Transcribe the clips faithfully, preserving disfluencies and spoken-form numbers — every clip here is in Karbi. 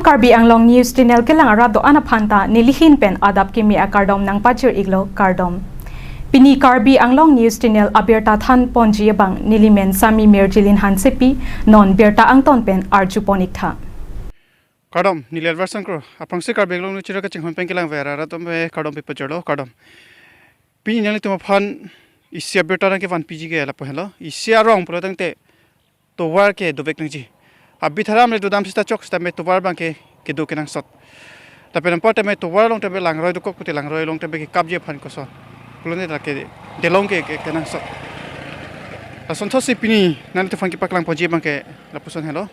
Karbi Anglong News Channel kelang arat do-an aphan ta nelihin pen adap kimi akardom nangpajir-iklo, kardom. Pini Karbi Anglong News Channel abirta than ponji abang nelimen Sami Mirjilin Hansepi, non birta angton pen arju pon-iktha. Kardom, neli Elverson Kro, aphrangsi Karbi Anglong News Channel kachinghon pen kelang ver arat atum kardom pipajirlo, kardom. Pini nanglitum aphan isi abirta nangkevan piji ke lapu henlo, isi arong pulo tangte tovar ke dovek nangji. Abi tharam le dodam sita chok sitame tovar abangke kedo kenangsot. Lapen anpar tame tovar along tame langroi dokok pute langroi along tame kekapji aphan koson. Pulote lake delong ke, ke, kenangsot. Lasonthotsi pini nanglitum aphan kepaklang ponji abangke lapuson henlo.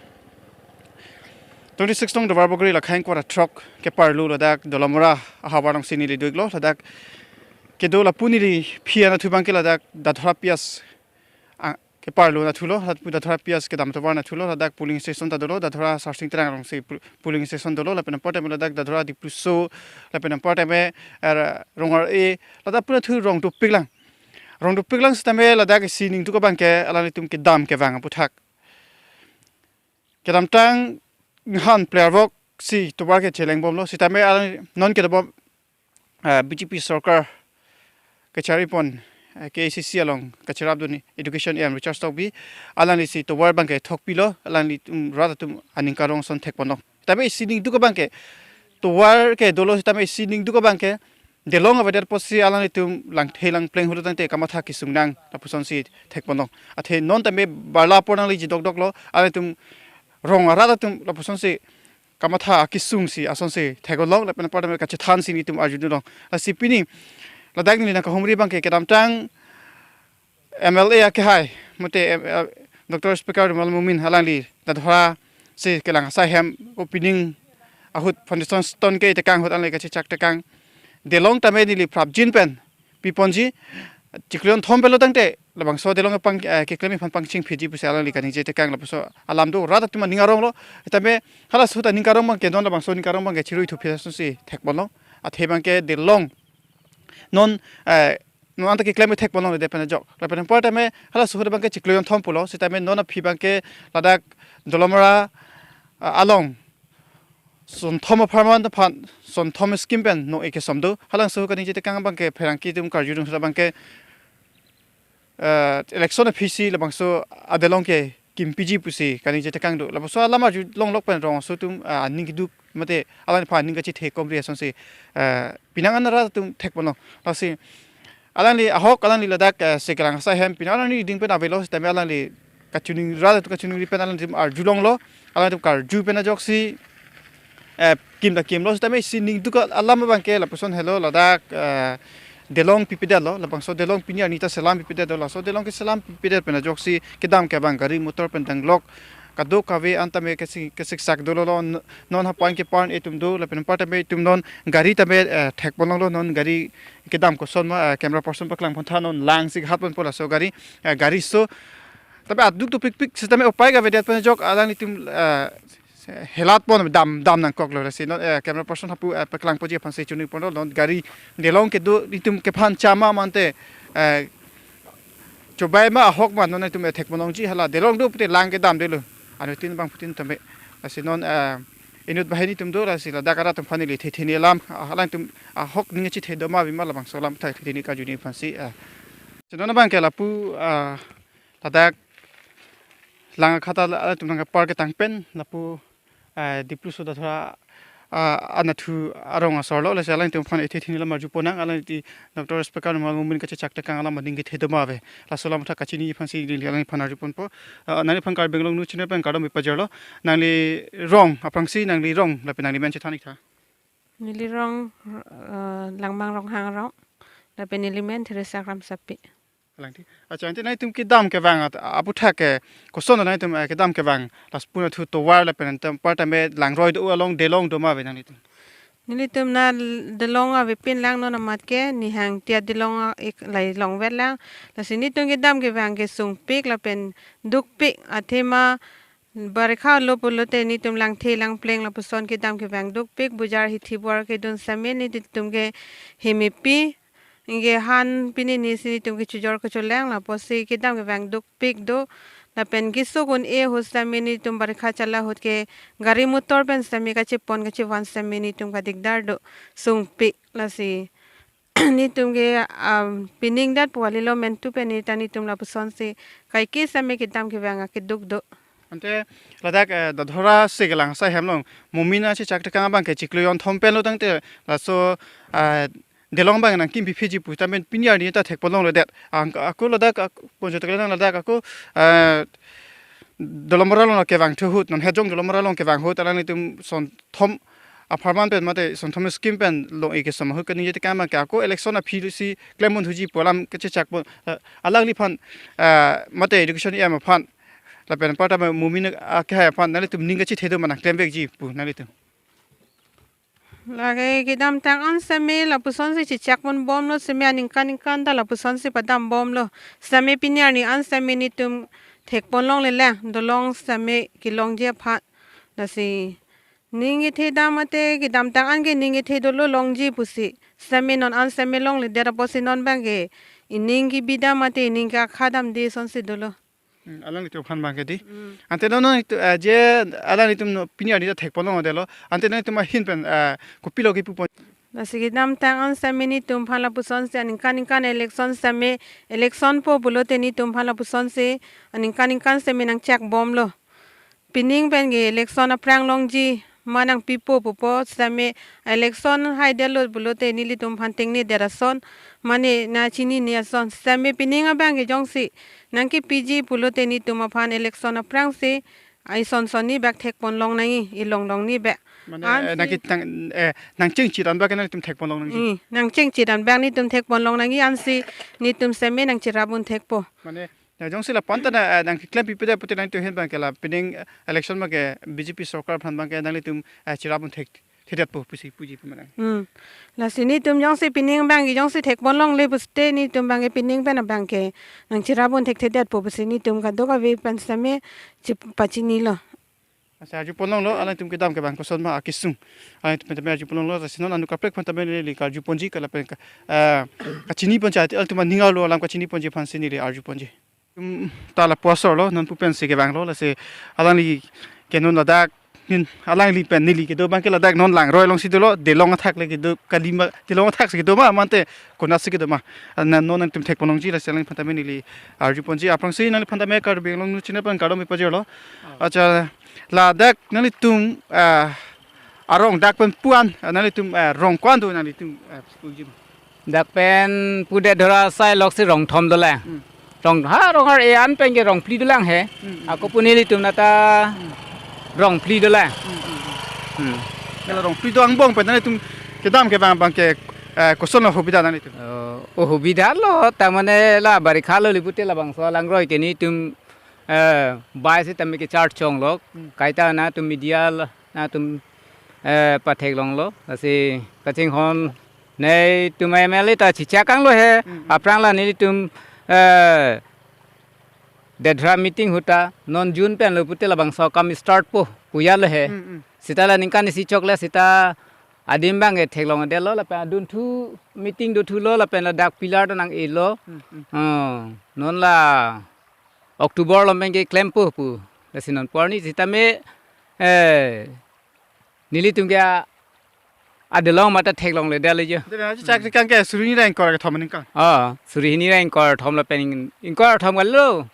Twenty-six nong Duarbagori lakhai ingkoi ra throk keparlo ladak Dolamara ahavar alongsi neli do-iklo, ladak kedo lapu neli aphi anatthu abangke ladak Dadhora P S, ah, keparlo anatthulo, lapu Dadhora P S kedam tovar anatthulo, ladak polling station ta dolo, Dadhora Sarsing Terang alongsi pol-, polling station dolo, lapen anpar tame ladak Dadhora Dipluso, lapen anpar tame, er, Rongar-e, ladak pu anatthu rong dopiklang. Rong dopiklang sitame ladak isi ningduk abangke alanglitum kedam kevang aputhak. Kedamtang han player vok si tovar ke chelengbomlo, sitame alang non kedobom, eh, B J P sorkar kachari pon, eh, K A C C along kachirapdun Education A M Richard Tokbi, alanglisi tovar abangke thokpilo, alangli, um, rat atum aning karong ason thekponlo. Tame isi ningduk abangke tovar ke dolo, tame isi ningduk abangke delong avedet apotsi alanglitum langthe langpleng hulo tangte kamatha kesung nang lapusonsi thekponlo. Athe non tame barla apor nangleji dokdoklo, alanglitum rong arat atum lapusonsi kamatha kesungsi asonsi thekponlo, lapen anpar tame kachethansi nelitum arjudunlong. Lasi pini ladak neli nangkahumri abangke kedamtang M L A akehai, mate, em, eh, Doctor Speaker Rumal Momin alangli Dadhora si kelang asai hem opening ahut foundation stone ke-e tekang ahut alangli kachechak tekang. Delong tame neli prapjin pen piponji, chiklo jonthom pulo tangte labangso delong pang, eh, keklemji aphan pangchingphitji pusi alangli kaningje tekang, lapuson alam do, rat atum aning aronglo. Tame halaso ta ning karong abangke non labangso ning karong abangke chirui thuphi asonsi thekponlo. Athe abangke delong non, eh, non anta keklem thekponlongle det pen ajok. Lapen anpar tame halaso ahut abangke chiklo jonthom pulo, sitame non aphi abangke ladak Dolamara, ah, along sonthom apharman aphan sonthom scheme pen no-e kesom do. Halabangso kaningje tekang abangke pherangke atum karjudun abangke, eh, election aphisi labangso adelong ke kimpiji pusi kaningje tekang do. Labangso alam arjulonglok pen rong aso atum, ah, aning keduk mate alangliphan aning kachethe komri asonsi, eh, penang an rat atum thekponlo. Lasi alangli ahok alangli ladak, eh, si kelang asai hem penang alangli ding pen avelo sitame alangli kachiningri, rat atum kachiningri pen alangli arjulonglo, alangli karju pen ajoksi, eh, kim ta kimlo sitame isi ningduk alam abangke lapuson henlo, ladak, eh, delong pipedetlo, labangso delong pini arni ta selam pipedetlo, laso delong ke selam pipedet pen ajoksi kedam kevang gari motor pen danglok kadokave an tame kesik, kesiksak dolo lo, n-, non hapoin ke parn etum do, lapen anpar tame etum non gari tame, eh, thekponlonglo, non gari kedam koson ma, eh, camera person paklang pontha, non langsi hatponpo laso gari, eh, gari so. Tapi aduk dopikpik sitame upai ke avedet pen ajok alanglitum, eh, helat pon dam, dam nangkoklo, lasi non, eh, camera person hapu, eh, paklang ponji aphansi chuningponlo, non gari delong kedo itum kephan chama mante, eh, chobai ma ahok ma non itum, eh, thekponlongji, hala delong do pute lang kedamdetlo. Anuttin bangphutin tame. Lasi non, eh, inut banghini atum do, lasi ladak arat atum aphan neli thethini alam, ah, alangtum ahok ning kachethe doma ave ma labangso alam ta thethini karjuni aphansi, eh. Si non abangke lapu, ah, ladak Langkhat atum nangkepar ketang pen lapu, eh, Dipluso Dadhora, ah, anatthu arong asorlo, lasi alangtum aphan ethethini alam arjuponang, alangli Doctor Speaker Rumal Momin kachechak tekang alam aning kethe doma ave. Laso alam athak kachiniji aphansi neli alangphan arjuponpo. Ah, nangliphan Karbi Anglong News Channel pen kardom pipajirlo. Nangli rong aphrangsi, nangli rong lapen nangli men chethan-iktha. Neli rong, eh, Langmang Ronghang arong, lapen neli men Theresa Kramsapi. Alangli. Accha, ante nangtum kedam kevang at-, aputhak ke, koson nangtum, eh, kedam kevang, laso pu anatthu tovar lapen ante anpar tame langroi do along delong doma ave nanglitum? Nelitum na delong avepinlang, non amat ke nihang tiat delong a-, ik lai longvetlang. Lasi nelitum kedam kevang ke sungpik lapen dukpik, athema barikha lo pulote nelitum langthe langpleng lapuson kedam kevang dukpik, bujar hithi buar kedun samin nelitum ke himipi, ingke han pini nisi nelitum ke chojor kecholeng, lapusi kedam kevang dukpik do. Lapen kesuk un-e ahut sitame netum barikha chala ahut ke gari motor pen sitame kachepon kachevan sitame netum kadigdar do, sungpik. Lasi netum ke, um, pining dat pu alilo, mentu pen neta netum lapusonsi kaike sitame kedam kevang akeduk do. Ante ladak, eh, Dadhora Sekelang asai hem along Momin achechak tekang abang ke chiklo jonthom pen lo tangte laso, ah, Delong abang nangkimpi phiji pu tame pini arni ta thekpon longledet. Ang ako ladak ak-, ponjo tekle nang ladak ako, eh, Dolamara along kevang thu ahut, non Hejong Dolamara along kevang ahut alanglitum sonthom apharman pen mate sonthom scheme pen long-e kesom ahut kaningje tekang abang ke ako election aphi si klem un thuji pu alam kachechak pon, eh, alangliphan, eh, mate education E M aphan lapen parta Momin akehai aphan nanglitum ning kachethe do ma nangklemvekji pu nanglitum? Lake kedamtang an sitame lapusonsi chechak ponbomlo, sitame aningkan ningkan ta lapusonsi padambomlo. Sitame pini arni an sitame netum thekpon longlelang, dolong sitame kelongji aphan. Lasi ning kethe dam mate kedamtang an ke ning kethe dolo longji pusi. Sitame non an sitame longledet apotsi non abang ke ining kebi dam mate ining ke akha damde asonsi dolo. Hmm, alanglitum aphan abang ke di. Hmm. Ante non non itu, eh, je alanglitum no pini arni ta thekpon longledetlo. Ante non itum ahin pen, eh, kopilo kepupon? Lasi kedamtang an sitame netum aphan lapusonsi aningkan ningkan election sitame election po pulote netum aphan lapusonsi aningkan ningkan sitame nangchakbomlo. Pining pen ke election aphrang longji ma nangpipo pupo sitame election haidetlo pulote nelitum aphan tengnedet ason, mane nangchinine ason. Sitame pining abang ke jongsi nangkipiji pulote netum aphan election aphrangsi ason son ni bak thekpon long nangji, ilong long ni bak. Mane, eh, ansi nangketang, eh, nangchengchit an bak ke nangtum thekpon long nangji. Hmm, nangchengchit an bak netum thekpon long nangji ansi netum sitame nangcherap un thekpo. Mane, na jongsi lapu-an ta na, eh, nangkeklem pipedet pute nangtum ahin abang ke la pining, eh, election abang ke B J P sorkar aphan abang ke nanglitum, eh, cherap un thekthedetpo pusi puji pu ma nang. Hmm. Lasi netum jongsi pining abang ke jongsi thekpon longle puste netum abang ke pining pen abang ke nangcherap un thekthedetpo pusi netum kadokave pen sitame chip-, pachinilo. Asa arjupon longlo, alangtum kedam kevang koson ma akesung. Alangtum tame arjupon longlo, lasi non anut kaprek aphan tame neli karjuponji kala pen ka, eh, kachiniponji, alangtum aning arlo alam kachiniponji aphansi neli arjuponji. Hmm, ta lapu asor lo, non pu pensi kevanglo, lasi alangli ke non ladak, nin alangli pen neli kedo abang ke ladak non langroi alongsi dolo, Delong athak le kedo, kali ma, Delong athak si kedo ma, mante konatsi kedo ma. Na non nangtum thekpon longji, lasi alangli aphan tame neli arjuponji, aphrangsi nangliphan tame Karbi Anglong News Channel pen kardom pajirlo. Oh. Acha, ladak nanglitum, ah, arong dak pen pu-an, ah, nanglitum, ah, rong ko-an do nanglitum, ah, puji ma? Dak pen pu Dadhora asai loksi rong thom dolang. Hmm. Rong, ha, rong ar-e an pen ke rong phli dolang he. Hmm, hmm, ako hmm. Pu nelitum nata Hmm. rong phli dolang. Hmm, hmm, hmm. Hmm. Kala rong phli do angbong pen nanglitum kedam kevang abang ke, eh, koson lo hobida nanglitum? Oh, oh, hobida lo, ta mane la barikha lo li pute labangso langroi ke netum, eh, bai sitame kechar chonglo. Hmm. Kaita nangtum media la, nangtum, eh, pathek longlo. Lasi kachinghon netum M L A ta chechak anglo he. Hmm, hmm. Aphrang la netum, eh, Dadhora meeting ahut ta non June pen lo pute labangso akam start po puya lo he. Hmm, hmm. Seta la ningkan isi chok le seta adim abang ke theklongdetlo lapen adunthu meeting dothulo lapen ladak pillar ta nang-elo. Hmm, hmm. Oh, non la October lo pen ke klempo pu. Lasi non pu arni sitame, eh, nelitum ke a-, adelong mata theklongledetlo jo. Dena chak Hmm. chak ke suri hini ra ingkoi ra kethom aningkan. Ah, suri hini ra ingkoi ra kethom lapen ing-, ingkoi ra kethom kali lo.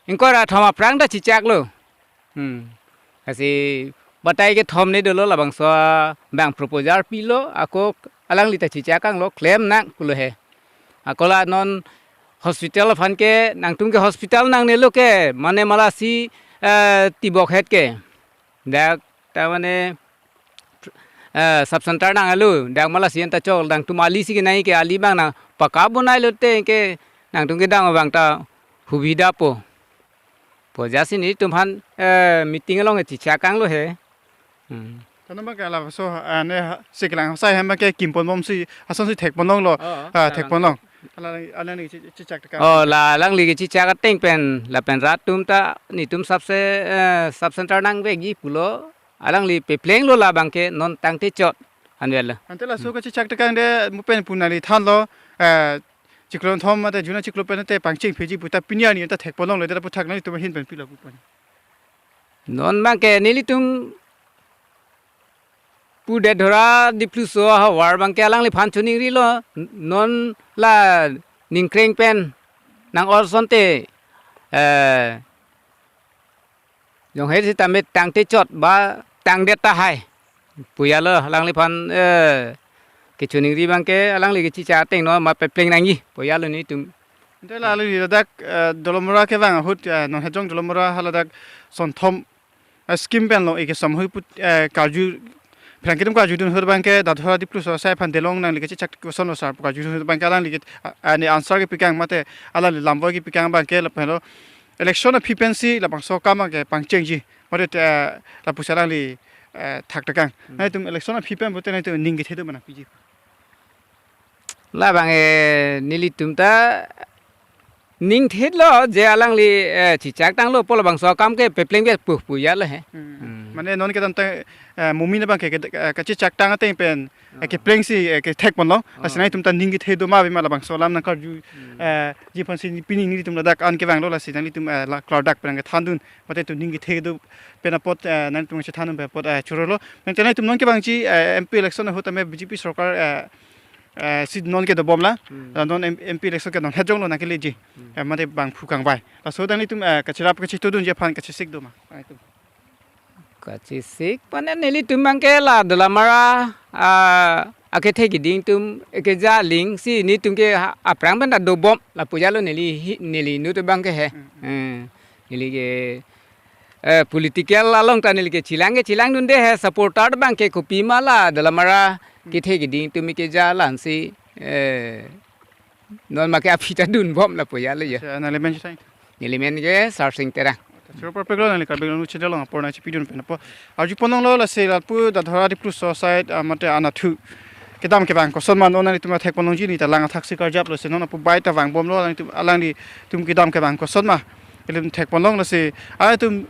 Ingkoi ra kethom aphrang ta chechaklo. Hmm. Lasi batai kethom ne dolo labangso abang proposal pilo, ako alangli ta chechak anglo, klem nang pulo he. Ako la non hospital aphan ke, nangtum ke hospital nangnelo ke, mane Malasi, eh, Tibok het ke. Dak ta mane, eh, sub center nanglo, dak Malasi anta chok, nangtum ali si kenai ke, ali abang nang pakka bonai lote ke, nangtum kedam abang ta hubida po. Pu jasi netum aphan, eh, meeting along chechak anglo he. Hmm. Tangte abang ke laso, eh, ne ha, Sekelang asai hem abang ke kimponbomsi, asonsi thekpon longlo, Oh, ah, thekpon long. Alangli, alangli che-, chechak tekang. Oh, la alangli kechechak ateng pen, lapen rat atum ta, netum sub ce-, eh, sub center nangvekji pulo, alangli peplenglo labang ke non tangte chot, anvetlo. Ante laso Hmm. kechechak tekang de, mo pen pu nangli thanlo, eh, chiklo thom mate June chiklo pen te pangcheng piji pu ta pini arni ta thekpon longle, ta pu thak nanglitum ahin pen pilo pu pon. Non abangke nelitum pu Dadhora Dipluso ahavar abangke alangliphan choningrilo, non la ningkreng pen nang-or asonte, eh, jong he sitame tangte chot ba tangdet tahai pu ya lo, alangliphan, eh, kechoningri abangke alangli kechicha ateng no ma pepleng nangji pu ya lo nelitum. Ante la alangli ladak, eh, Dolamara kevang ahut, eh, non Hejong Dolamara haladak son thom, eh, scheme pen lo eke som hui put, eh, karju, pherangke atum karjudun ahut abangke Dadhora Dipluso asai aphan delong nangli kechechak koson lo sir pu karjudun ahut abangke alangli ke, ah, ah, ne answer kepikang mate alangli lamvoi kepikang abangke lapen lo election aphi pensi labangso akam ke pangchengji mate, eh, lapusi alangli, eh, thaktekang. Hmm. Nanglitum election aphi pen pute nanglitum ning kethe do ma nangpiji? Labang, eh, nelitum ta ning thit lo je alangli, eh, chichak tanglo pu labangso akam ke pepleng pu pu ya lo he. Hmm. Hmm. Mane non kedamtang, eh, momin abangke ke, eh, kachichak tang ateng pen, eh, Ah. keplengsi, eh, kethekpon lo. Ah. Lasi nanglitum ta ning kethe do ma ave ma labangso alam nangkarju, Hmm. eh, ji aphansi pini nelitum ladak an kevang lo, lasi nanglitum, eh, la klardak pen kethandun mate itum ning kethe do pen apot, eh, nanglitum chethandun pen apot, eh, choro lo. Nang nanglitum non kevangji, eh, M P election ahut tame B J P sorkar, eh, eh, si non kedo bom la. Hmm. La non M-, M P election ke non Hejong lo nangkeleji. Hmm. Eh, mate bang phu kangvai. Laso nanglitum, eh, kacherap kachetudunji aphan kachesik do ma? Ah, itum. Kachesik pen nelitum abangke la Dolamara, ah, akethe keding atum ekeja aling si nelitum ke ha-, aphrang pen ta dobom lapu ya lo neli hi-, neli inut abangke he. Hmm. Eh, neli ke, eh, political along ta neli ke chelang ke chelangdunde he, supporter abangke kopima la Dolamara Hmm. kethe keding atum ekeja alang si, eh, non make aphi ta dunbom lapu ya lo ya. Acha, nangli men chethan? Neli men ke Sarsing Terang. Choro parpek lo nangli Karbi Anglong channel along apor nangchepidun pen apot. Arjupon longlo lasi lapu Dadhora Dipluso asai, ah, mate anatthu kedam kevang koson ma non nanglitum thekpon longji, neli ta lang athaksi karjap lo si non apu bai ta vangbom lo, nanglitum alanglitum kedam kevang koson ma. Nelitum thekpon long lasi alanglitum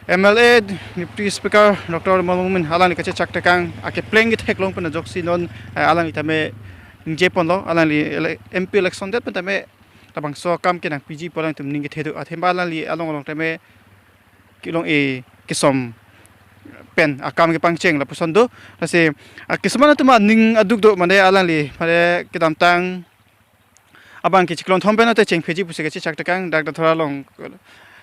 M L A, Deputy Speaker Doctor Maimon Momin alangli kachechak tekang akepleng ketheklong pen ajoksi non, eh, alangli tame ningjepon lo, alangli ele-, M P election det pen tame labangso akam ke nangpiji pu alangtum ning kethe do. Athema alangli along along tame kelong-e kesom pen akam kepangcheng lapuson do. Lasi, ah, keseman atum aning aduk do mane alangli mane kedamtang abangke chiklo thom pen ate chengpiji pusi kachechak tekang dak Dadhora along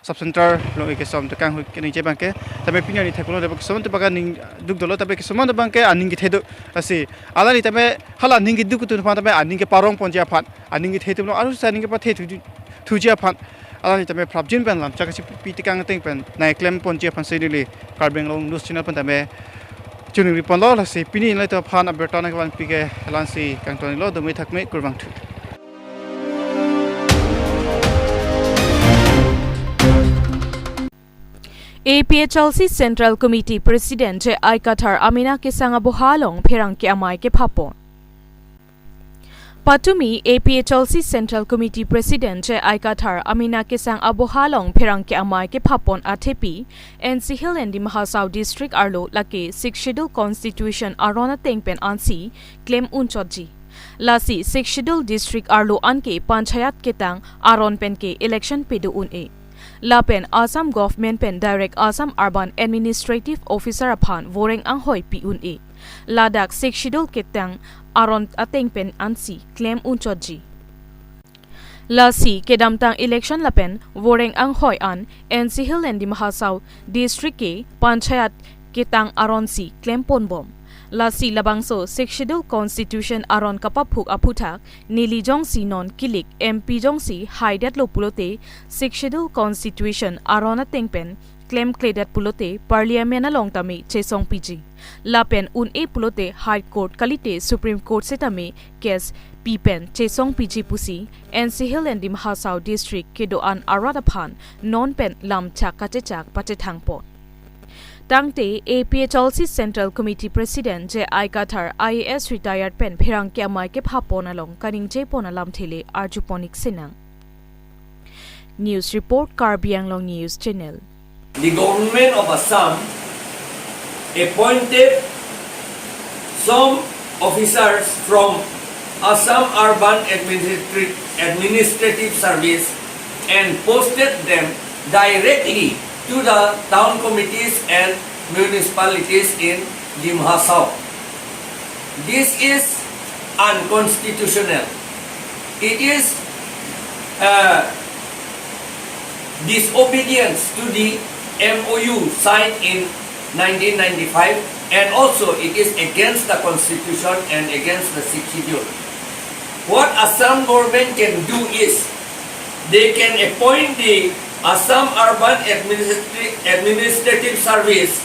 sub center along-e kesom tekang hu keningje abangke. Tame pini arni thekpon lo, tame keseman atum abangke aning duk dolo, tame keseman atum abangke aning kethe do. Lasi alangli tame hala aning keduk atum aphan tame aning keparong ponji aphan, aning kethe atum lo arloso aning kepathe thuji, thuji aphan alangli tame prapjin pen lam chak kachipi tekang ateng pen nangkeklem ponji aphansi neli Karbi Anglong News Channel pen tame choningriponlo. Lasi pini nelitum aphan abirta nangkevanpi ke la-ansi kangton lo, dome thakme, kurvangthu. A P H L C Central Committee President J I Kathar amena kesang aboha along pherangke amei kephapon. Patumi A P H L C Central Committee President J I Kathar amena kesang aboha along pherangke amei kephapon athepi, N C Hills and Dima Hasao District arlo lake Sixth Schedule Constitution aron ateng pen ansi klem unchotji. Lasi Sixth Schedule District arlo anke Panchayat ketang aron penke election pedo un-e. Lapen Assam Government pen direct Assam Urban Administrative Officer aphan voreng anghoi pi un-e. Ladak Sixth Schedule ketang aron ateng pen ansi klem unchotji. Lasi kedamtang election lapen voreng anghoi an N C Hills and Dima Hasao District ke Panchayat ketang aronsi klemponbom. Lasi labangso Sixth Schedule Constitution aron kapaphuk aphuthak neli jongsi non kilik M P jongsi haidetlo pulote Sixth Schedule Constitution aron ateng pen klemkledet pulote Parliament along tame chesongpiji. Lapen un-e pulote High Court kalite Supreme Court setame case pi pen chesongpiji pusi N C Hills and Dima Hasao District kedo-an arat aphan non pen lam chak kachechak pachethangpon. Tangte A P H L C Central Committee President J I Kathar I A S retired pen pherangke amei kephapon along kaningjepon alamthe le arjupon-ik sinang. News report, Karbi Anglong News Channel. The government of Assam appointed some officers from Assam Urban Administrative, Administrative Service and posted them directly to the town committees and municipalities in Dima Hasao. This is unconstitutional. It is uh, disobedience to the M O U signed in nineteen ninety-five, and also it is against the constitution and against the Sixth Schedule. What Assam government can do is they can appoint the Assam Urban Administrati- Administrative Service.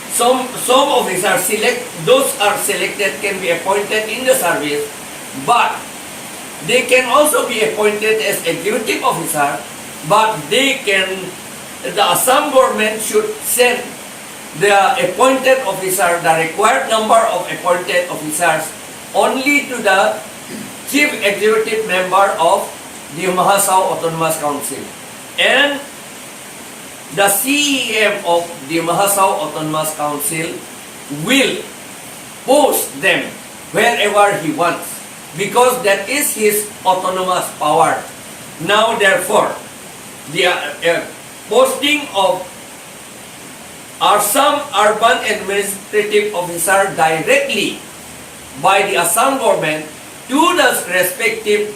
Some some officers select those are selected can be appointed in the service, but they can also be appointed as executive officer, but they can the Assam government should send the appointed officer, the required number of appointed officers, only to the chief executive member of the Dima Hasao Autonomous Council. And the C E M of the Dima Hasao Autonomous Council will post them wherever he wants, because that is his autonomous power. Now, therefore, the uh, uh, posting of Assam Urban Administrative Officer directly by the Assam government to the respective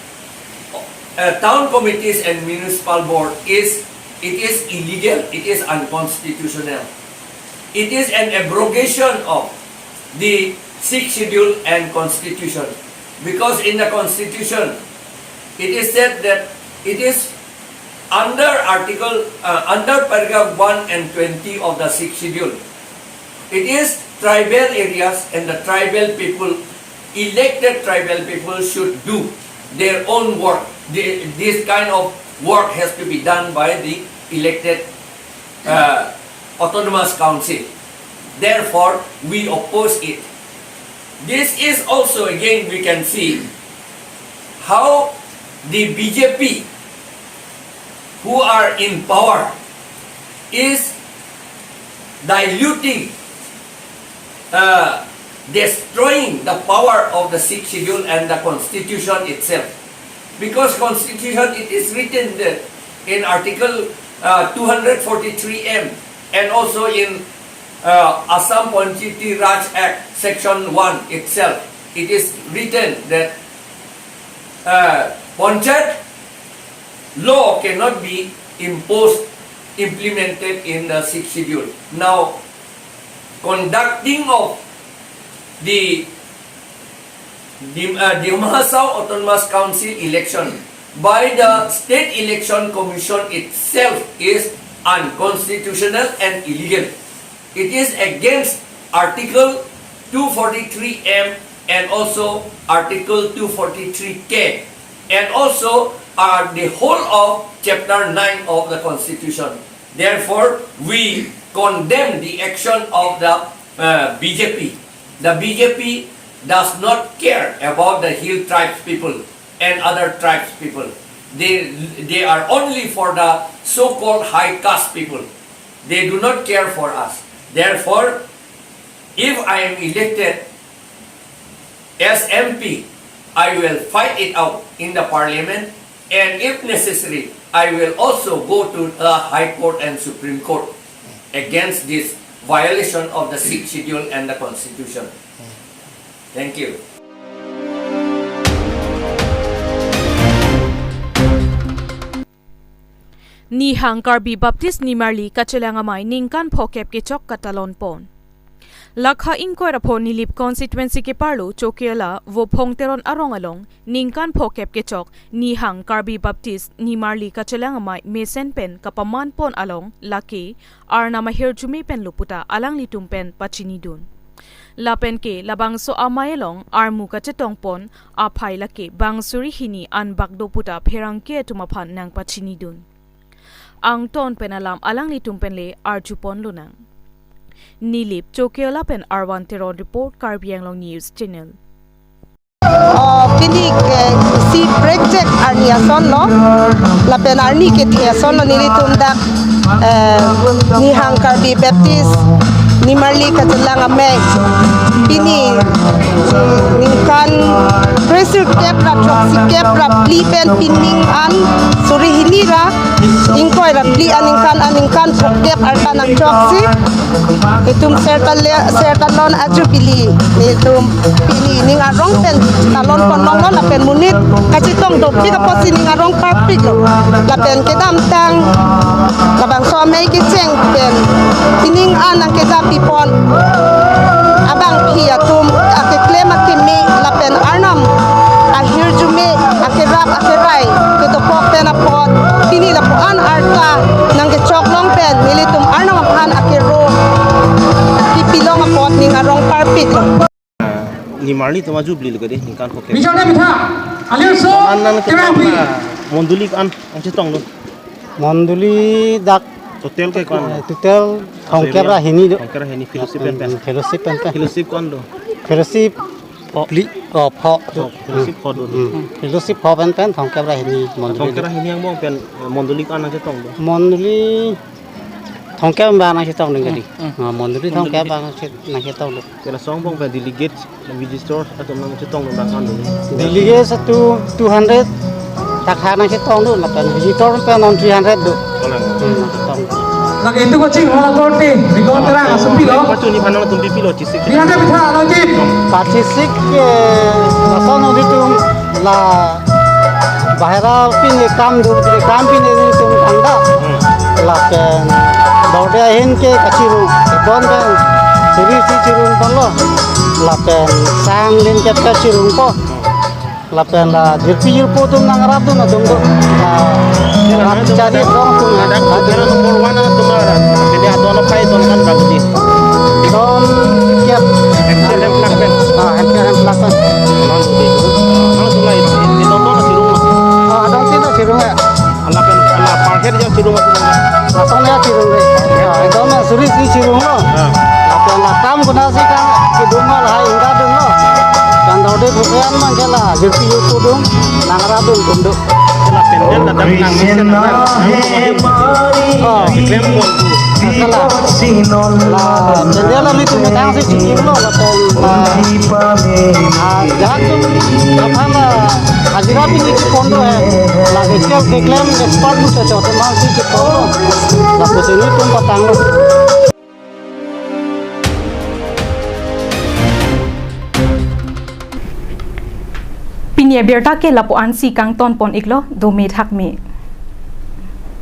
uh, town committees and municipal board is it is illegal, it is unconstitutional. It is an abrogation of the Sixth Schedule and Constitution, because in the Constitution it is said that it is under article uh, under paragraph one and twenty of the Sixth Schedule. It is tribal areas and the tribal people, elected tribal people should do their own work. The- this kind of work has to be done by the elected uh, autonomous council. Therefore, we oppose it. This is also, again, we can see how the B J P, who are in power, is diluting, uh, destroying the power of the Sixth Schedule and the Constitution itself. Because Constitution, it is written that in Article uh, two forty-three M and also in uh, Assam Panchayati Raj Act, Section one itself, it is written that uh, Panchayat law cannot be imposed, implemented in the Sixth Schedule. Now, conducting of the Dim- uh, Dima Hasao Autonomous Council election by the State Election Commission itself is unconstitutional and illegal. It is against Article two forty-three M and also Article two forty-three K and also uh, the whole of Chapter nine of the Constitution. Therefore, we condemn the action of the uh, B J P. The B J P does not care about the hill tribes people and other tribes people. They, they are only for the so-called high caste people. They do not care for us. Therefore, if I am elected as M P, I will fight it out in the parliament, and if necessary, I will also go to the High Court and Supreme Court against this violation of the Sixth Schedule and the Constitution. Thank you. Nihang Karbi Baptist Nimarli Kachelang Amei ningkan phokep kechok katalon pon. Lakha ingkoi ra pho Nilip constituency keparlo Chokihola Vophong Teron arong along ningkan phokep kechok Nihang Karbi Baptist Nimarli Kachelang Amei mesen pen kapaman pon along lake Arnam ahirjume pen lo puta alanglitum pen pachinidun. Lapen ke labangso amei along armu kachetong pon aphai lake bang suri hini anbak do puta pherangke atum aphan nangpachinidun. Angton pen alam alanglitum pen le arjupon lonang. Nilip Chokihola pen Arvan Teron report, Karbi Anglong News Channel. Oh, pini ke si prekjak arni asonlo, lapen arni kethe asonlo nelitum dak eh, Nihang Karbi Baptist Nimarli Kachelang Amei. Pini ningkan pre Sirkep ra throksi kep ra phli pen pining an suri hini ra ingkoi ra phli aningkan aningkan throkkep arta nangchoksi. Itum Ser Talon, Ser Talon a Jubilee. Itum pini ning arong pen talon ponlonglo lapen monit kachetong dopik apotsi ning arong parpiklo. Lapen kedamtang labangso amei kecheng pen pining an nangkeja pipon abangpi atum akeklem akeme lapen Arnam ahirjume akerap akerai kedopok pen apot pini lapu-an arta nangkechok long pen nelitum Arnam aphan akero pipilong apot ning arong parpiklo. Nimarli tema Jubilee lo kade ningkan phokep. Bichar deh bitha. Alir so. An nang terang pi. Mondoli an nangchetonglo. Mondoli dak total ke ko-an? Eh, total thomkep ra hini do. Thomkep ra hini fellowship pen pen. Hmm, fellowship pen pen. Fellowship ko-an do? Fellowship pho. Phli, oh, pho. Pho, fellowship pho do. Hmm. Fellowship pho pen pen thomkep ra hini mondoli. Thomkep ra hini angbong pen, eh, mondoli ko-an nangchetonglo? Mondoli thomkep abang nangchetong ding kali. Hmm, hmm. Ah, mondoli thomkep abang nangchetonglo. Kela song bong pen delegate, visitor atum nangchetonglo abang ko-an do? Delegate sa two, two hundred. Takha nangchetonglo lapen visitor pen non three hundred do. Kalang. Hmm, nangchetong. Lagi itu coaching hall authority, di kontra, asupi lo. Pachuni phan nangtum pipilo chisik. Biar dia bisa lagi. Pachisik, eh, lason nelitum la bahera pine kam do, pine kam pine nelitum kangda. Hmm. Lapen dorde ahin ke kachirung, don pen suri si chirung ponlo. Lapen sang lim kep kachirungpo. Lapen la jirpi jirpo atum nangrap dun atum do. La rat chari rong atum. Ada kera number one atum la. Jadi adon apai don kan bagus di. Don kep. Hemker hemplak pen. Ah, hemker hemplak pen. Nang di. Nang atum la di don don chirung. Ah, don tin chirung ya. Ala pen, ala parket jang chirung atum. Lason ya chirung le. Ya, ekdom ya suri si chirung lo. Ha. Lapen la kam kuna si kan kedung lo, hai ingga dung lo. Kan dorde bukan man ke la, jirpi yu kudung, nangrap dun kunduk. Kela pendel la dam nang mesen na. Oh. Klem pon tu. Kela. La pendel la nelitum methang si chikip lo, lapen la, ah, jahak tum aphan la hajira pini chipon do hai. Lake kep keklem expert pu chot chot man si chipon do. Lapusi nelitum patanglo. Pini abirta ke lapu-an si kangton pon iklo, dome thakme.